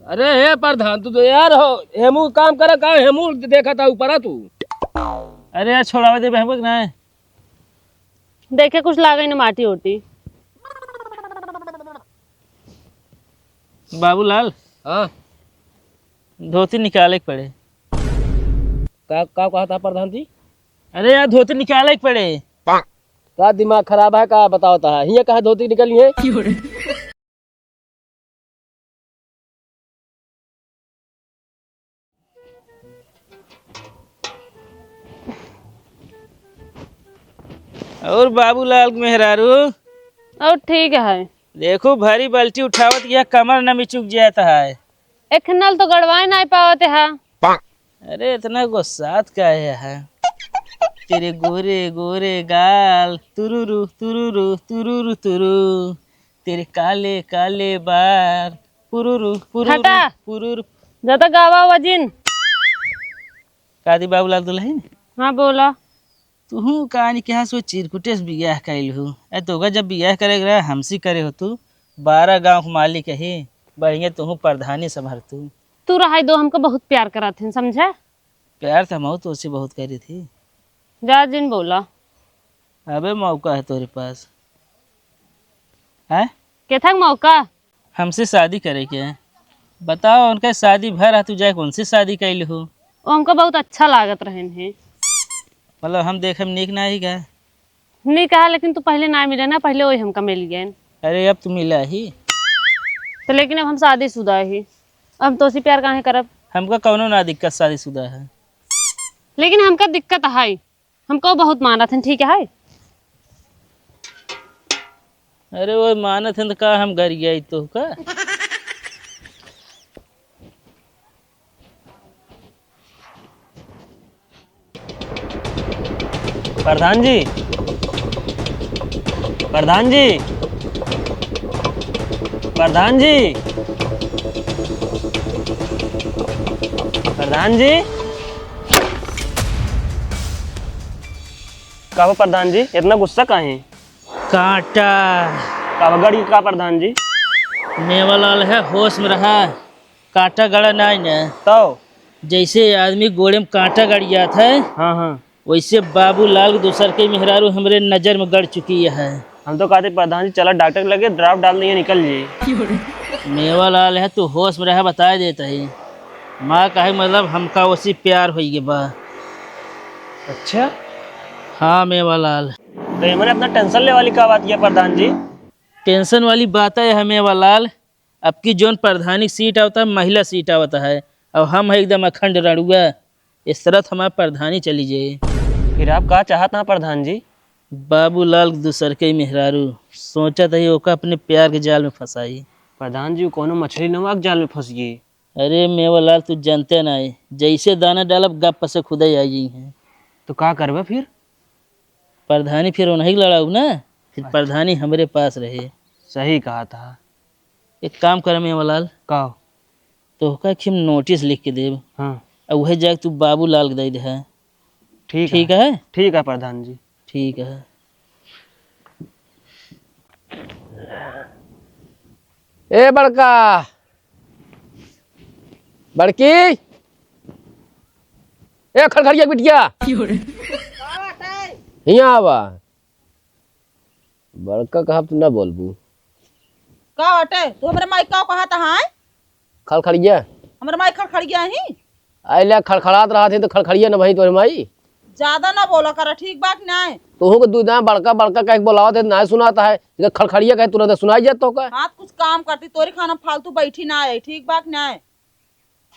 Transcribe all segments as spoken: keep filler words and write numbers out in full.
अरे हे प्रधान, तू तो यार हो, हेमू काम करे का, हेमू देखा था ऊपर तू। अरे यार, छोड़ावे दे बहबक ना। देखे कुछ लागे न माटी ओटी। बाबूलाल। हाँ। धोती निकाले के पड़े। का, का कहा था प्रधान जी? अरे यार, धोती निकाले के पड़े। का दिमाग खराब है का, बताओ ता है, हियाँ कहाँ धोती निकली है? और बाबूलाल के मेहरारू? और ठीक है। देखो, भारी बाल्टी उठावत यह कमर न मिचुक जात है। एक नल तो गड़वाए नाहीं पावत है। अरे, इतना गुस्सात काहे है? तेरे गोरे गोरे गाल, तुरुरु तुरुरु तुरुरु तुरु, तेरे काले काले बाल, पुरुरु पुरुरु हटा। पुरुरु। ज्यादा गावा वजिन। का दी बाबूलाल दुल्हन? हाँ, बोला। तुहू कानी के यहाँ से चिरकुटे से बियाह कइल हू। ए, तोका जब बियाह करे के रहे, हमसे करे हो तू। बारह गाँव के मालिक ही, बढ़िया तुहू प्रधानी संभर तू। तू रहाई दो, हमका बहुत प्यार करत हन, समझे? प्यार तो हम तो उसे बहुत करी थी। जा जिन बोला। अबे मौका है तोरे पास। हैं? केथक मौका? हमसे शादी करे के है। बताओ, उनका शादी भर है, तू जाके उनसे शादी कैल हो? वो हमको बहुत अच्छा लागत रहन है। मतलब हम देखे में नीक ना ही का? नीक है, लेकिन तू पहले ना मिले ना, पहले वही हमका मिल गए। अरे अब तू मिला ही। तो लेकिन अब हम शादीशुदा ही, अब हम तोसी प्यार काहे करब? हमका कौनो ना दिक्कत शादीशुदा है। लेकिन हमका दिक्कत है, हमको बहुत मानत हन, ठीक है? अरे वो मानत हन तो का हम गरियाई तो का? प्रधान जी, प्रधान जी, प्रधान जी, प्रधान जी। का बा प्रधान जी, इतना गुस्सा काहे? कांटा। का बा गड़ी का प्रधान जी? मेवालाल है, होश में रहा। कांटा गड़ा नाई न। तो? जैसे आदमी गोड़े में कांटा गड़ जात है, हाँ, हाँ। वैसे बाबूलाल के दूसर के मेहरारू हमरे नजर में गड़ चुकी है। हम तो कहते प्रधान जी चला डॉक्टर के लगे, ड्राप डाल दिए, निकल जाए। मेवालाल है, तू होश में रह, बताए देत ही। माँ कहे मतलब हमका उसी प्यार होई गे बा। अच्छा? हाँ मेवालाल। तो ये मैंने अपना टेंशन ले वाली का बात किया प्रधान जी? टेंशन वाली बात है मेवालाल, अब की जोन प्रधानी सीट आवता है, महिला सीट आवता है, और हम है एकदम अखंड रणुआ। इस तरह तो हमार प्रधानी चली जाए। फिर आप का चाहत ना प्रधान जी? बाबूलाल के दूसर के मेहरारू सोचत ही ओका अपने प्यार के जाल में फंसाई। प्रधान जी, वो कोनो मछली न हुआ के जाल में फंस गई। अरे मेवालाल, तू जानते ना है, जैसे दाना डालब गप से खुदे आ गई हैं। तो का करबे फिर? प्रधानी फिर उन्हीं के लड़ाऊ ना, फिर अच्छा। प्रधानी हमरे पास रहे। सही कहा था। एक काम कर मेवालाल। का? तोहका के हम नोटिस लिख के देब। हाँ। और वह जाके तू बाबूलाल के दे दे है। ठीक ठीक है। है? ठीक है प्रधान जी। ठीक है। ए बड़का, बड़की, ए खड़खड़िया बिटिया, हियाँ आवा। बड़का कहब तू ना बोलबू। का बाटे? तू हमरे माई का कहत है? खड़खड़िया। हमरे माई खड़खड़िया ही? आइला खड़खड़ात रहत ही तो खड़खड़िया न भई तोरे माई। ज्यादा ना बोला करा, ठीक बा कि नाय? तोहू के दू दाम बड़का बड़का कह के बोलावत है, नाय सुनात है। जब खड़खड़िया कहे तुरंत सुनाई जात तो का? हाँ, कुछ काम करती, तोरी खाना फालतू बैठी ना है, ठीक बा कि नाय?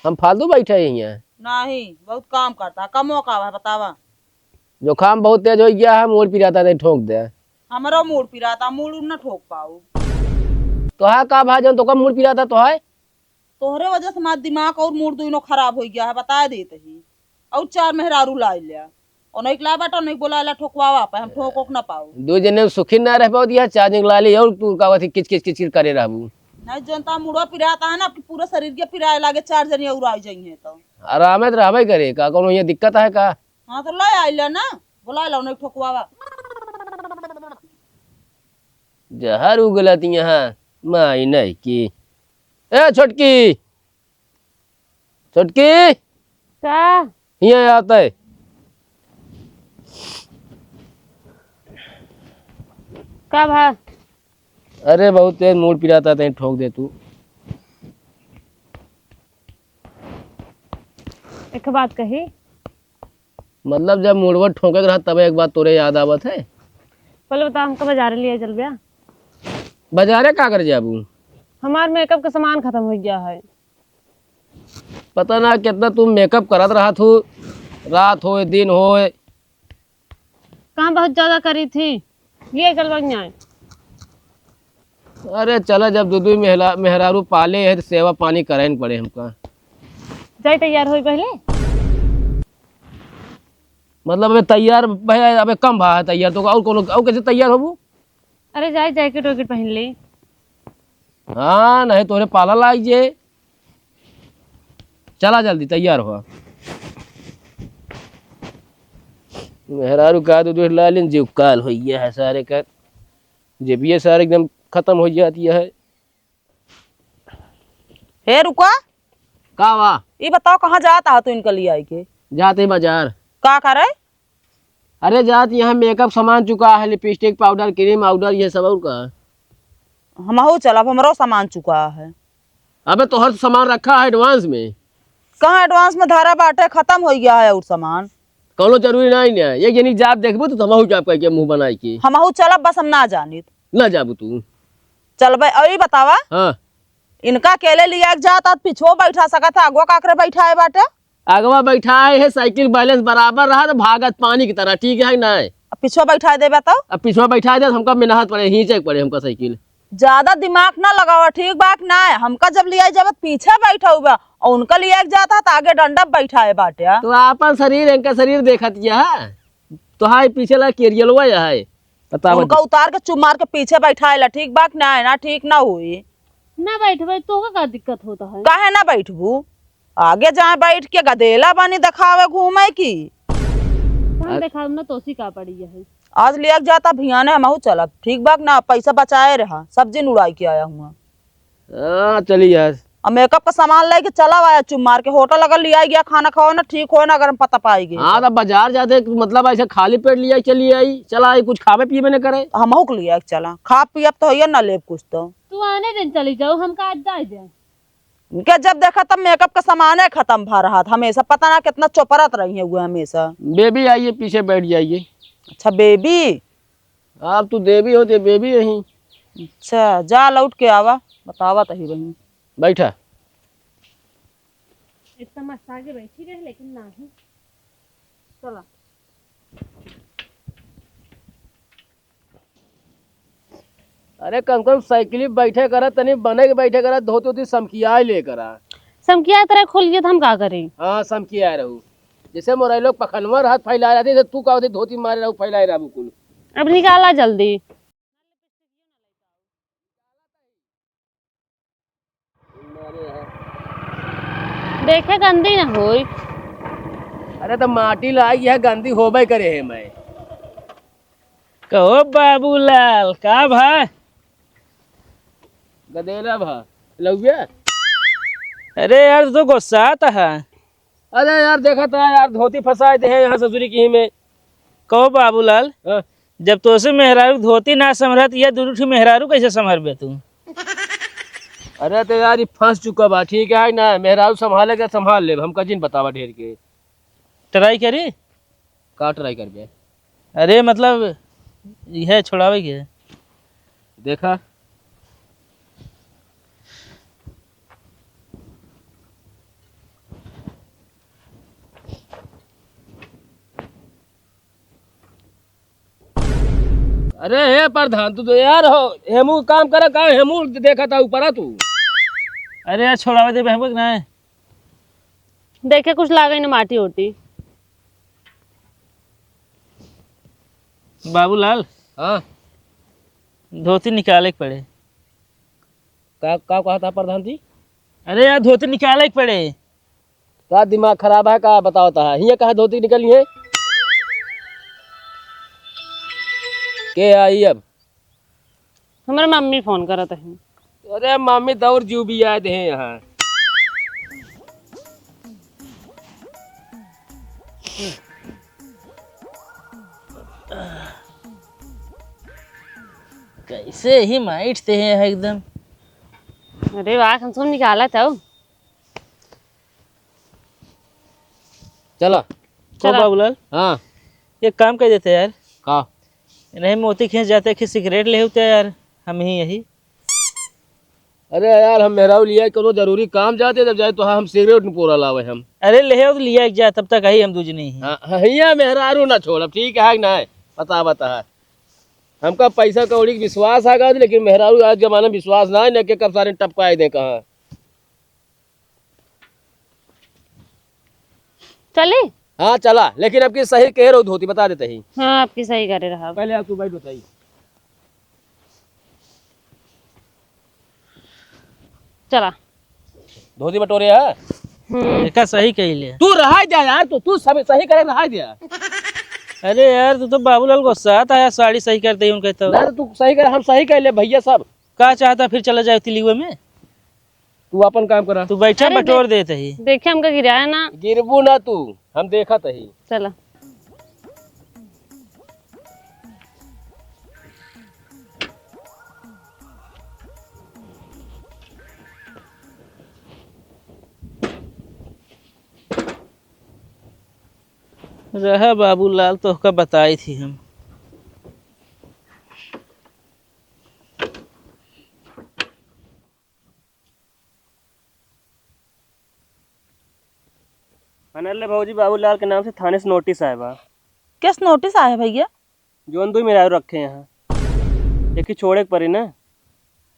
हम फालतू बैठे ही हैं? नहीं, बहुत काम करता है, कमो का है बतावा। जुकाम बहुत तेज हो गया है, मूड़ पिराता है, ठोक दे। हमरो मूड़ पिराता, मूड़ उड़ ना ठोक पाऊ। तोहार का भा जौन तोका मूड़ पिराता तोहार? तोहरे वजह से हमार दिमाग और मूड़ दोनों खराब हो गया है, बता देत ही। और चार मेहरारू ला लिया, और नहीं ला बाटा, नहीं बोला ला ठोकवावा पे, हम ठोक ओक ना पाऊ। दो जने सुखी ना रह पाओ, यह चार जने ला ली और तू का वथी किच किच किच किच करे रहबू। नहीं जनता मूड़ो पिराता है ना, आपकी पूरा शरीर के पिराए लागे, चार जने और आ जाइए तो। आराम है तो रहबे करे का, कोनो ये दिक्कत है का? हाँ, तो ला आइला ना, बोला ला, उन्हें ठोकवावा। जहर उगलत यहाँ, माई नहीं की। ए छोटकी, छोटकी, का? हियाँ आवत है। का भा? अरे, बहुत तेज मूड़ पिरात है, तहीं ठोक दे तू। एक बात कही। मतलब, जब मूड़वा ठोके के रहत, तबे एक बात तोरे याद आवत है। पहले बता, हमका बाजारे लियाइ चलब्या। बाजारे का करे जाबू? हमार मेकअप के सामान खतम होइ गया है। पता ना कितना तू मेकअप करत रहत हो, रात होय, दिन होय। काम बहुत ज्यादा करी थी, लियाइ चलब्या। अरे चला, जब दू दू मेहला-, मेहरारू पाले है तो सेवा पानी करे न पड़े हमका। जाई तैयार होई पहले। मतलब अबे तैयार भैया, अबे कम भा है तैयार, तो और कौनो, और कैसे तैयार होबू? अरे जाई जैकेट वैकेट पहन ली। हाँ, नहीं तोरे पाला लाग जे। चला जल्दी तैयार हो। मेहरारू का दू दू लालिन जीव काल हो गया है सारे का। जेबिये सारे एकदम खतम हो जाती है। हे रुका। का वा? ई बताओ कहाँ जात हा तू इनका लियाइ के? जाते बाजार। का करे? अरे जात यहाँ मेकअप सामान चुका है, लिपस्टिक, पाउडर, क्रीम, आउडर, ये सब और का? हमहू चलब, हमरो सामान चुका है। अबे तोहर सामान रखा है एडवांस में। कहाँ एडवांस में धरा बाटे, खतम होइ गया है और सामान। कौनो जरूरी नहीं है, एक जनी जात देखबू तो हमहू जाब कह के मुँह बनाई के। हमहू चलब, बस हम ना जानित। ना जाबू तू। चलबे, और ई बतावा। हाँ। इनका अकेले लिया के जात, पिछुआ बैठा सकत है, अगवा काकरे बैठा है बाटे? अगवा बैठाए है, साइकिल बैलेंस बराबर रहा तो भागत पानी की तरह, ठीक है ना? अब पिछुआ बैठाए देबे तो? अब पिछुआ बैठाए दे, हमका मेहनत पड़े, हींचे के पड़े हमका साइकिल। ज्यादा दिमाग ना लगावा, ठीक बात ना है। हमका जब लिया जाबे तो पीछे बैठा हुआ, और उनका लिया के जाता तो आगे डंडा बैठाए बाटे। तो आपन शरीर, इनका शरीर देखत यह है, तो हाय पीछे ला केरियलवा यह है, बतावा उनका दे। उतार के चुप मार के पीछे बैठाए ला, ठीक बात ना है ना, ठीक ना हुई। ना बैठबे, तोहका का दिक्कत होता है? काहे ना बैठबू? आगे जाए बैठ के गदेला बनी देखावे घूमे की। हम अ- देखावे ना, तोसी का पड़ी है? आज लिया के जाता भियाने, हमहू चलब। ठीक बात ना, पैसा बचाए रहा, सब्जी न उड़ाई के आया हुआ। हाँ, चली यार। अब मेकअप का सामान लेके चला आया, चुप मार के होटल अगर लिया गया खाना खाओ ना, ठीक हो ना, अगर हम पता पाई गए हाँ, तो। तब बाजार जाते, मतलब ऐसे खाली पेट लिया चली आई, चला आई, कुछ खावे पीवे न करे। हमहू के लिया के चला, खा पियब तो होइए ना लेब कुछ तो। तू आने दिन चली जाओ, हम का आज जाए दे। इनके जब देखा तब मेकअप का सामाने खतम भा रहा था हमेशा, पता ना कितना चोपरत रही है वो हमेशा। बेबी आइए, पीछे बैठ जाइए। अच्छा बेबी। आप तो देवी हो, ते बेबी यहीं। अच्छा, जा लौट के आवा, बतावा तही बहिन। बैठा। इतना मस्त आगे बैठी रहे, लेकिन नाही। चला। अरे कम कम साइकिल बैठे करा, तनी बने के बैठे करा, धोती वोती समकियाए ले करा। समकियाए तरह खोल गया तो हम का करी? हाँ, समकियाए रहू। जैसे मोरा लोग पखनवा रहत फैलाए रहती, जैसे तू का होती धोती मारे रहू, फैलाए रहू कुल। अब निकाला जल्दी। देखे गंदी न होई। अरे तो माटी लाई, यह गंदी होबे करे है मैं। कहो बाबूलाल, का भा? गदेला भा, लौया? अरे यार, तू तो गुस्सात है। अरे यार, देखा था यार, धोती फंसाए दे हैं यहाँ ससुरी की में। कहो बाबूलाल, हाँ। जब तोसे मेहरारू धोती ना संभरत, ये दुनू ठी मेहरारू कैसे संभरबे तू? अरे तो यार, ये फंस चुका बा, ठीक है ना? मेहरारू संभाले के संभाल लेब, हमका जिन बतावा ढेर के। Try करी? का try करबे? अरे मतलब, यह छोड़ावे के। देखा। अरे हे प्रधान, तू तो यार हो, हेमू काम करे का, हेमू देखा था ऊपर तू। अरे यार, छोड़ावे दे बहबक ना। देखे कुछ लागे न माटी ओटी। बाबूलाल। हाँ। धोती निकाले के पड़े। का, का कहा था प्रधान जी? अरे यार, धोती निकाले के पड़े। का दिमाग खराब है का, बताओ ता? हियाँ कहाँ धोती निकली है? के आई अब? हमारे मम्मी फोन करत है। अरे मम्मी दौड़ जू भी आए थे यहाँ। कैसे ही माइट ते हैं एकदम। अरे वाह, कम से कम निकाला था। चला। को चला। बाबूलाल? हाँ। एक काम कर देते यार। का? नहीं, मोती खेत जाते कि सिगरेट ले होते यार, हम ही यही। अरे यार, हम मेहरारू लिया कोनो जरूरी काम जाते, जब जाए तो हाँ, हम सिगरेट न पूरा लावे हम। अरे ले आओ तो लिया एक जा, तब तक आई हम दूज नहीं है। हाँ, हाँ, हिया मेहरारू ना छोड़ब, ठीक है कि नहीं? बता, बता। हमका पैसा कौड़ी के विश्वास आ गया, लेकिन मेहरारू आज जमाना में विश्वास ना है, न के कब सारे टपकाए दे कहाँ। चली? हाँ, चला, लेकिन अब की सही कहे रहो धोती, बता देते ही। हाँ, अब की सही करे रहा। पहले आप तू बैठ बताई। चला। धोती बटोरे है? हम्म। एका सही कही ले। तू रहा दे यार, तू, तू सब सही करे रहा दे। अरे यार, तू तो बाबूलाल गुस्सा आता है, साड़ी सही कर दे उनके तो। ना, तो तू सही कर, हम सही कह ले भैया सब। का चाहता फिर चला जाए तिलिवे में? तू अपन काम करा। तू बैठा, अरे बटोर दे-, देत ही। देखे हमका गिराया ना। गिरबू ना तू, हम देखत ही। चला। रहा बाबूलाल, तोहका बताई थी हम। अनल भौजी, बाबूलाल के नाम से थाने से नोटिस आए बा। किस नोटिस आए है भैया? जौन दुई मेहरारू रखे यहाँ, एक ही छोड़े के पड़ी ना।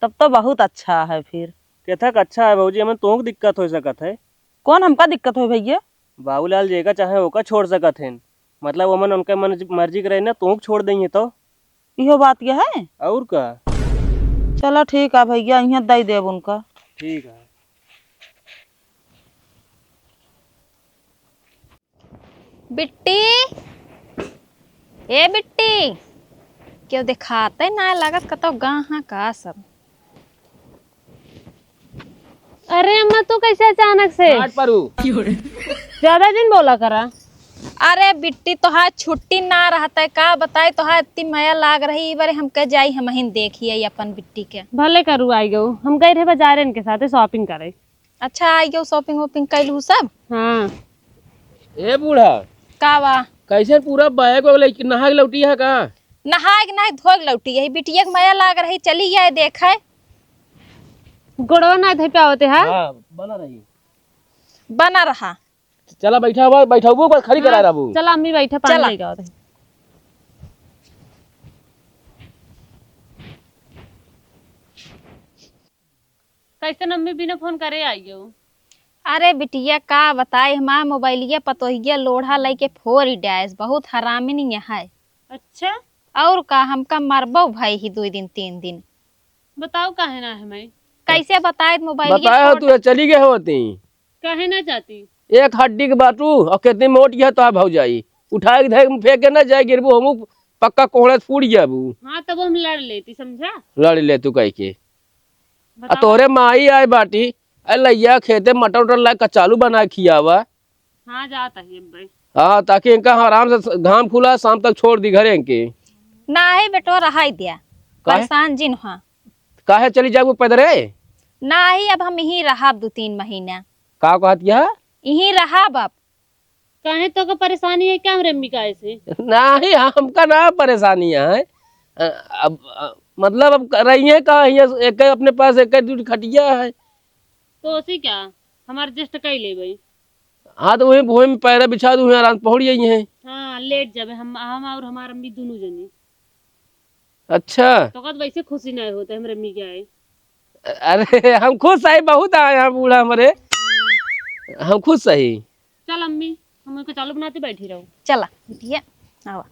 तब तो बहुत अच्छा है फिर। केथक अच्छा है भौजी, हमें तोहक दिक्कत हो सकत है। कौन हमका दिक्कत हो भैया? बाबूलाल जेका चाहे ओका छोड़ सकत हैं, मतलब ओमन उनका मन, मर्जी के रहे ना, तोहक छोड़ देंगे तो। इहो बात के है? और का? चला ठीक है भैया, इहाँ दई देब उनका। ठीक है। बिट्टी, ए बिट्टी, केहू देखाते ना लागत, कतौ गा हाँ का सब। अरे अम्मा, तू कैसे अचानक से? काट परू। ज्यादा जिन बोला करा। अरे बिट्टी, तोहार छुट्टी ना रहत है, का बताई, तोहार इतनी मया लाग रही, ई बारे हम कह जाई, हमहिन देखिए अपन बिट्टी के। भले करू आई गऊ, हम गए रहे बाजारे इनके साथे shopping करे। अच्छा, आई गऊ, shopping वॉपिंग कैलू सब? हाँ। ए बूढ़ा। का बा? कैसे पूरा बैग वैग लेके नहा के लौटी है का? नहाए के नाहीं, धोए के लौटी है। बिटिया के मया लाग रही, चली आए देखे। गोड़वा ना धइ पावते है। हाँ, बना रही। बना रहा। चला बैठा हुआ, बैठा हुआ, बस खड़ी करा रहबू। चला अम्मी बैठा, पानी चला। लेके आवत है। कैसे अम्मी बिना फोन करे आई गयो? अरे बिटिया का बताई, हमार मोबाइलिया पतोहिया लोढ़ा लइके फोर ही डायस, बहुत हरामिन है। अच्छा? और का, हमका मरबो भई ही दो दिन तीन दिन। बताओ काहे ना है मैं? कैसे बताए मोबाइलिया बताए हो फोड़ तू, चली गए होती। काहे ना जाती? एक हड्डी के बाटू और कितनी मोट यह तो भौजाई। उठा के धर फेंक के ना जाए, गिरबू हमू पक्का कोहड़ा फूट जाबू। हाँ, तब हम लड़ लेती, समझा? लड़ ले तू कह के। आ बताओ। तोहरे माई आए बाटी, अरे लइया खेते मटर उटर ला कचालू बना के खियावा। हाँ, जात ही अब भाई। हाँ, ताकि इनका आराम से घाम खुला, शाम तक छोड़ दी घरे इनके। नाही बेटो, रहाई दिया। काहे? परेशान जिन हुआ। काहे चली जाबू पैदरे? नाही, अब हम यहीं रहब दो तीन महीना। का कहत यह? यहीं रहब अब। काहे तोका परेशानी है क्या हमरे अम्मी का ऐसे? नाही, हमका ना परेशानी है। अ, अब, अ, मतलब अब रही है कहाँ, हियाँ एक अपने पास एक दू खटिया है। तो उसी क्या, हम adjust कर लेबै। हाँ, तो वहीं भूमि में पैरा बिछा दूँ, आराम पहुँच जाइए। हाँ, लेट जाबे हम, हम और हमार अम्मी दोनों जनी। अच्छा। तो कहत वैसे खुशी नहीं होते हमरे अम्मी क्या है। अरे, हम खुश है, बहुत आए हैं बूढ़ा हमरे। हम खुश है। चल अम्मी, हम उनको चालू बनाते बैठी रहो। चला, बिटिया, आवा।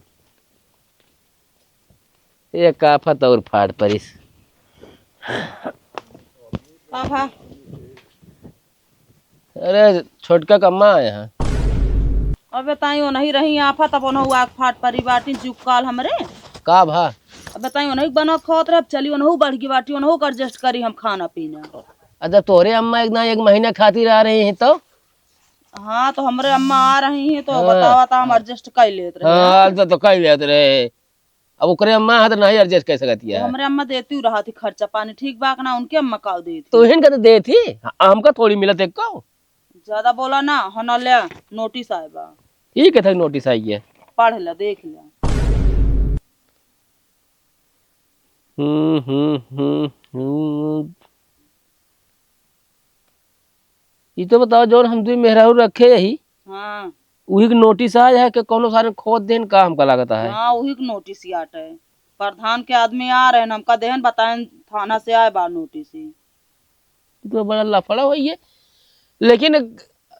एक आफत और फाड़ परिस। का भा? अरे, छोटका कम्मा आए हैं। अबे ताई ओनही रही आफत, अब ओनहु आग फाट परी बाटी जुकाल हमरे। का भा? अबे ताई ओनही बनत खात रहे, अब चली ओनहु बढ़ गई बाटी, ओनहु का adjust करी हम खाना पीना। अच्छा, तोरे अम्मा एक ना एक महीना खातिर आ रही हैं तो? हाँ, तो हमरे अम्मा आ रही हैं, तो हाँ। बतावा, तो हम हाँ। Adjust कर लेत रहे। हाँ, तो, तो कर लेत रहे। अब ओकरे अम्मा है, तो नहीं adjust कर सकती तो है। हमरे अम्मा देती रहा थी खर्चा पानी, ठीक बा कि ना, उनके अम्मा का देती। तो इनका तो देती, हमका थोड़ी मिलत है को। ज्यादा बोला ना, हो ना ले, notice आए बा। ई कथा notice आई है? पढ़ ले, देख ले। हम्म, हम्म, हम्म, हम्म। ई तो बताओ, जौन हम दुई मेहरारू रखे यही, हाँ। उही के notice आया है कि कौनो सारे खोद देन का, हमका लागत है। हाँ, उही के notice आटे। प्रधान के आदमी आ रहे हैं, हमका देहन बताएन, थाना से आए बा notice ही। ई तो बड़ा लफड़ा होई है। लेकिन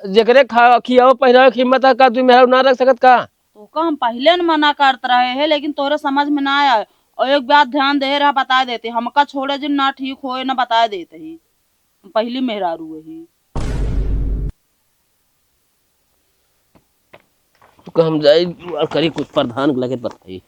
जेकरे खा-, खियावे पहिरावे के हिम्मत है, का दुई मेहरारू ना रख सकत का? तो का हम पहिले न मना करत रहे हैं, लेकिन तोहरे समझ में ना आया। और एक बात ध्यान दे रहा, बताए देते, हमका छोड़े जिन ना ठीक होए, ना बताए देते ही। हम पहली मेहरारू ही। तो हम जाई जुगाड़ करी, कुछ प्रधान के लगे बताई।